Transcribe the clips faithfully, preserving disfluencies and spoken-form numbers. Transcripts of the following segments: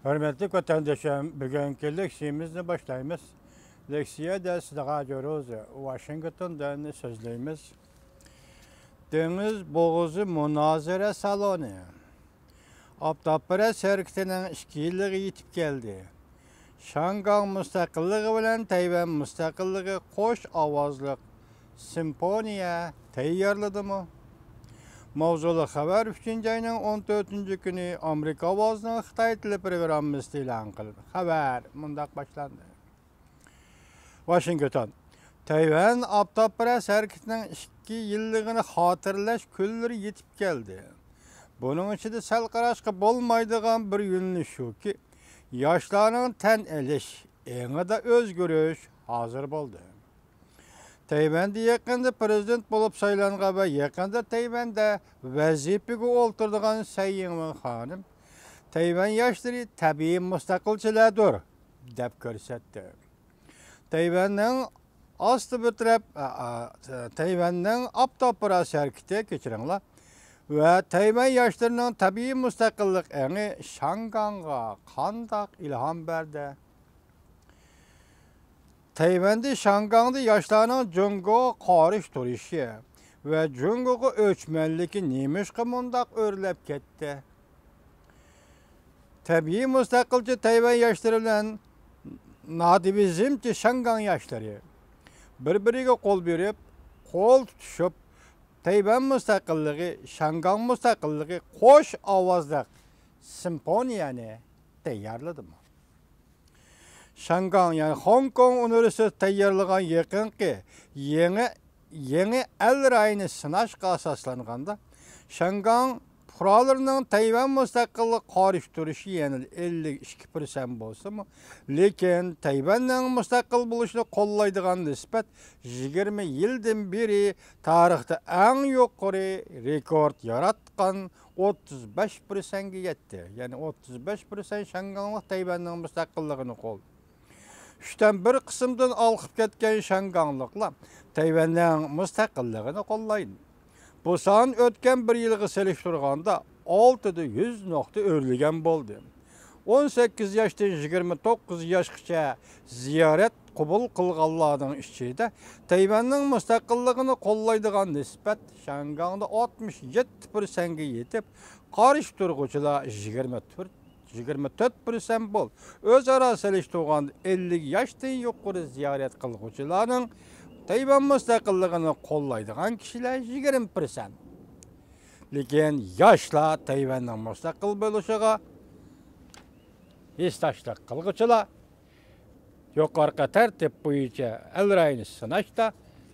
ھۆرمەتلىك ۋەتەندىشىم، بۈگۈنكى لېكسىيىمىزنى باشلايمىز. لېكسىيەدە سىزغا جوروز ۋاشىنگتوندىن سۆزلەيمىز. دېڭىز بوغۇزى مۇنازىرە سالونى. ئاپتاپپەرەس ھەرىكىتىنىڭ ئىككى يىللىقى يېتىپ كەلدى. شياڭگاڭ مۇستەقىللىقى بىلەن تەيۋەن مۇستەقىللىقى قوش ئاۋازلىق سىمفونىيە تەييارلىدىمۇ؟ ماۋزۇلۇق خەۋەر ئۈچىنچى ئاينىڭ ئون تۆتىنچى كۈنى ئامېرىكا ئاۋازىنىڭ خىتاي تىلى پروگراممىسىدا ئېلان قىلىندى. خەۋەر مۇنداق باشلاندى. ۋاشىنگتون. تەيۋەن ئاپتاپپەرەس ھەرىكىتىنىڭ ئىككى يىللىقىنى خاتىرىلەش كۈنلىرى يېتىپ كەلدى. بۇنىڭ ئىچىدە سەل قاراشقا بولمايدىغان بىر يۆنىلىش شۇكى، ياشلارنىڭ تەن ئېلىش ئېڭىدا ئۆزگىرىش ھازىر بولدى. تەيۋەندە يېقىندا پىرېزىدېنت بولۇپ سايلانغان ۋە يېقىندا تەيۋەندە ۋەزىپىگە ئولتۇرىدىغان سەي يىڭۋېن خانىم، تەيۋەن ياشلىرى تەبىئىي مۇستەقىلچىلەردۇر، دەپ كۆرسەتتى. تەيۋەننىڭ ئاستى بىر تەرەپ، ئا، ئا، تەيۋەننىڭ ئاپتاپپەرەس ھەرىكىتى، كەچۈرۈڭلار، ۋە تەيۋەن ياشلىرىنىڭ تەبىئىي مۇستەقىللىق ئېڭى شياڭگاڭغا قانداق ئىلھام بەردى؟ تەيۋەندە شياڭگاڭدا ياشلارنىڭ جۇڭگوغا قارشى تۇرۇشى ۋە جۇڭگوغا ئۆچمەنلىكى نېمىشقا مۇنداق ئۆرلەپ كەتتى؟ تەبىئىي مۇستەقىلچى تەيۋەن ياشلىرى بىلەن نادىۋىزمچى شياڭگاڭ ياشلىرى بىر-بىرىگە قول بېرىپ، قول تۇتۇشۇپ، تەيۋەن مۇستەقىللىقى، شياڭگاڭ مۇستەقىللىقى قوش ئاۋازلىق سىمفونىيەنى تەييارلىدىمۇ؟ شياڭگاڭ، يەنى خوڭكوڭ ئۇنىۋېرسىتېتى تەييارلىغان يېقىنقى يېڭى، يېڭى ئەل رايىنى سىناشقا ئاساسلانغاندا، شياڭگاڭ پۇقرالىرىنىڭ تەيۋەن مۇستەقىللىقىغا قارشى تۇرۇشى يەنە ئەللىك ئىككى پىرسەنت بولسىمۇ، لېكىن تەيۋەننىڭ مۇستەقىل بولۇشىنى قوللايدىغان نىسبەت يىگىرمە يىلدىن بېرى تارىختا ئەڭ يۇقىرى رېكورت ياراتقان ئوتتۇز بەش پىرسەنتكە يەتتى. يەنى ئوتتۇز بەش پىرسەنت شياڭگاڭلىق تەيۋەننىڭ مۇستەقىللىقىنى قول. ئۈچتىن بىر قىسىمدىن ئالقىپ كەتكەن شياڭگاڭلىقلار تەيۋەننىڭ مۇستەقىللىقىنى قوللايدۇ. بۇ سان ئۆتكەن بىر يىلغا سېلىشتۇرغاندا ئالتىدا يۈز نۇقتا ئۆرلىگەن بولدى. ئون سەككىز ياشتىن يىگىرمە توققۇز ياشقىچە زىيارەت قوبۇل قىلغانلارنىڭ ئىچىدە تەيۋەننىڭ مۇستەقىللىقىنى قوللايدىغان نىسبەت شياڭگاڭدا ئاتمىش يەتتە پىرسەنتكە يېتىپ، قارشى تۇرغۇچىلار يىگىرمە تۆت، يىگىرمە تۆت پىرسەنت بول. ئۆزئارا سېلىشتۇرغاندا ئەللىك ياشتىن يۇقىرى زىيارەت قىلغۇچىلارنىڭ تەيۋەن مۇستەقىللىقىنى قوللايدىغان كىشىلەر يىگىرمە پىرسەنت. لېكىن ياشلار تەيۋەننىڭ مۇستەقىل بولۇشىغا ھېسداشلىق قىلغۇچىلار يۇقىرىقى تەرتىپ بويىچە ئەل رايىنى سىناشتا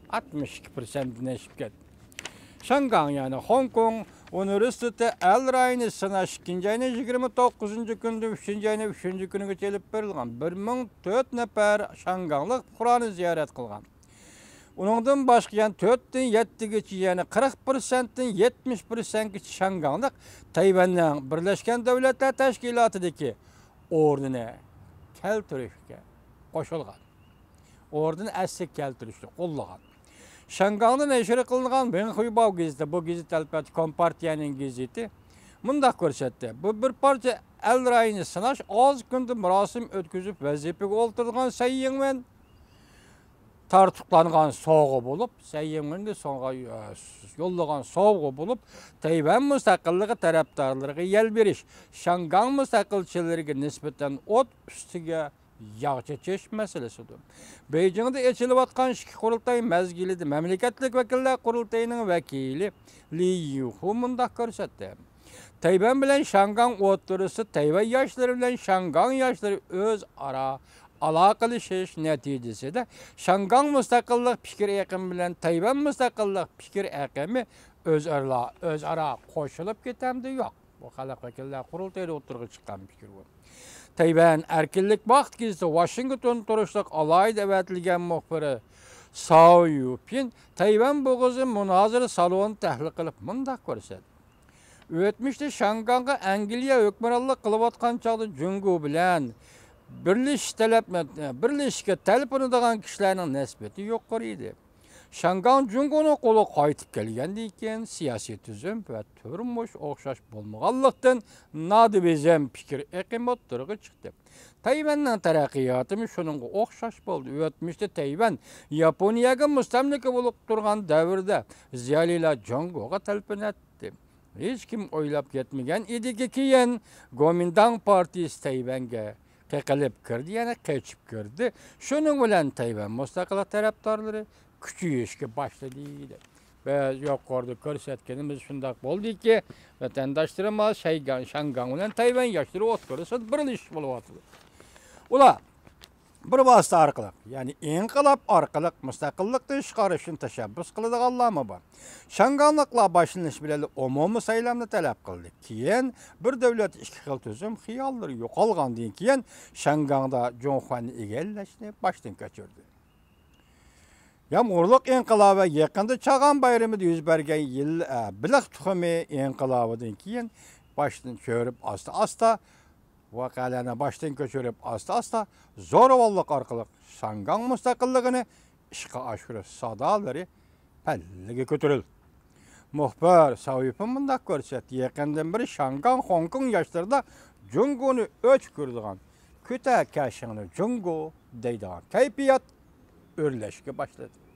ئاتمىش ئىككى پىرسەنتتىن ئېشىپ كەتتى. شياڭگاڭ، يەنى خوڭكوڭ ئۇنىۋېرسىتېتى ئەل رايىنى سىناش ئىككىنچى ئاينىڭ يىگىرمە توققۇزىنچى كۈنىدىن ئۈچىنچى ئاينىڭ ئۈچىنچى كۈنىگىچە ئېلىپ بېرىلغان. بىر مىڭ تۆت نەپەر شياڭگاڭلىق پۇقرانى زىيارەت قىلغان. ئۇنىڭدىن باشقا يەنە تۆتتىن يەتتىگىچە، يەنى قىرىق پىرسەنتتىن يەتمىش پىرسەنتكىچە شياڭگاڭلىق تەيۋەننىڭ بىرلەشكەن دۆلەتلەر تەشكىلاتىدىكى ئورنىنى كەلتۈرۈشكە قوشۇلغان. ئورنىنى ئەسلىگە كەلتۈرۈشنى قوللىغان. شياڭگاڭدا نەشر قىلىنغان ۋېنخۇيباۋ گېزىتى، بۇ گېزىت ئەلۋەتتە كومپارتىيەنىڭ گېزىتى، مۇنداق كۆرسەتتى. بۇ بىر پارچە ئەل رايىنى سىناش، ئاز كۈندە مۇراسىم ئۆتكۈزۈپ ۋەزىپىگە ئولتۇرىدىغان سەي يىڭۋېن تارتۇقلانغان سوۋغا بولۇپ، سەي يىڭۋېنگە سوۋغا، يوللىغان سوۋغا بولۇپ، تەيۋەن مۇستەقىللىقى تەرەپدارلىرىغا يەل بېرىش، شياڭگاڭ مۇستەقىلچىلىرىگە نىسبەتەن ئوت ئۈستىگە ياغ چېچىش مەسىلىسىدۇر. بېيجىڭدا ئېچىلىۋاتقان ئىككى قۇرۇلتاي مەزگىلىدە مەملىكەتلىك ۋەكىللەر قۇرۇلتىيىنىڭ ۋەكىلى لى يىخۇ مۇنداق كۆرسەتتى. تەيۋەن بىلەن شياڭگاڭ ئوتتۇرىسىدا تەيۋەن ياشلىرى بىلەن شياڭگاڭ ياشلىرى ئۆزئارا ئالاقىلىشىش نەتىجىسىدە، شياڭگاڭ مۇستەقىللىق پىكىر ئېقىمى بىلەن تەيۋەن مۇستەقىللىق پىكىر ئېقىمى ئۆزئارا، ئۆزئارا قوشۇلۇپ كېتەمدۇ؟ ياق. بۇ خەلق ۋەكىللەر قۇرۇلتىيىدا ئوتتۇرىغا چىققان پىكىر بۇ. تەيۋەن ئەركىنلىك ۋاقتى گېزىتى ۋاشىنگتون تۇرۇشلۇق ئالاھىدە ئەۋەتىلگەن مۇخبىرى ساۋ يۇپىن تەيۋەن بوغۇزى مۇنازىرە سالونىنى تەھلىل قىلىپ مۇنداق كۆرسەتتى. ئۆتمۈشتە شياڭگاڭغا ئەنگلىيە ھۆكۈمرانلىق قىلىۋاتقان چاغدا جۇڭگو بىلەن بىرلىشىش تەلەپ، بىرلىشىشكە تەلپۈنىدىغان كىشىلەرنىڭ نىسبىتى يۇقىرى ئىدى. شياڭگاڭ جۇڭگونىڭ قولىغا قايتىپ كەلگەندىن كېيىن، سىياسىي تۈزۈم ۋە تۇرمۇش ئوخشاش بولمىغانلىقتىن، نادىۋىزم پىكىر ئېقىمى ئوتتۇرىغا چىقتى. تەيۋەننىڭ تەرەققىياتىمۇ شۇنىڭغا ئوخشاش بولدى. ئۆتمۈشتە تەيۋەن ياپونىيەگە مۇستەملىكە بولۇپ تۇرغان دەۋردە زىيالىيلار جۇڭگوغا تەلپۈنەتتى. ھېچكىم ئويلاپ يەتمىگەن ئىدىكى، كېيىن گومىنداڭ پارتىيىسى تەيۋەنگە قېقىلىپ كىردى، يەنى قېچىپ كىردى. شۇنىڭ بىلەن تەيۋەن مۇستەقىللىق تەرەپدارلىرى كۈچىيىشكە باشلىدى، دەيدۇ. بىز يۇقىرىدا كۆرسەتكىنىمىز شۇنداق بولدىكى، ۋەتەنداشلىرىمىز شەيگاڭ، شياڭگاڭ بىلەن تەيۋەن ياشلىرى ئوتتۇرىسىدا بىرلىشىش بولۇۋاتىدۇ. ئۇلار بىر ۋاسىتە ئارقىلىق، يەنى ئىنقىلاب ئارقىلىق مۇستەقىللىقتىن چىقىرىشنى تەشەببۇس قىلىدىغانلارمۇ بار. شياڭگاڭلىقلار باشلىنىش بىلەن ئومۇمىي سايلامنى تەلەپ قىلدى. كېيىن بىر دۆلەت ئىككى خىل تۈزۈم خىياللىرى يوقالغاندىن كېيىن، شياڭگاڭدا جۇڭخۇەننى ئىگىلەشنى باشتىن كەچۈردى. يامغۇرلۇق ئىنقىلابى يېقىندا چاغان بايرىمىدا يۈز بەرگەن يىل، ئە، بېلىق تۇخۇمى ئىنقىلابىدىن كېيىن باشتىن چۆرۈپ، ئاستا-ئاستا ۋەقەلەرنى باشتىن كۆچۈرۈپ، ئاستا-ئاستا زورىۋاللىق ئارقىلىق شياڭگاڭ مۇستەقىللىقىنى ئىشقا ئاشۇرۇش سادالىرى پەللىگە كۆتۈرۈلدى. مۇخبىر ساۋيۈپىن مۇنداق كۆرسەتتى، يېقىندىن بېرى شياڭگاڭ، خوڭكوڭ ياشلىرىدا جۇڭگونى ئۆچ كۆرىدىغان، كۆتەر كەشىڭنى جۇڭگو دەيدىغان كەيپىيات ئۆرلەشكە باشلىدى.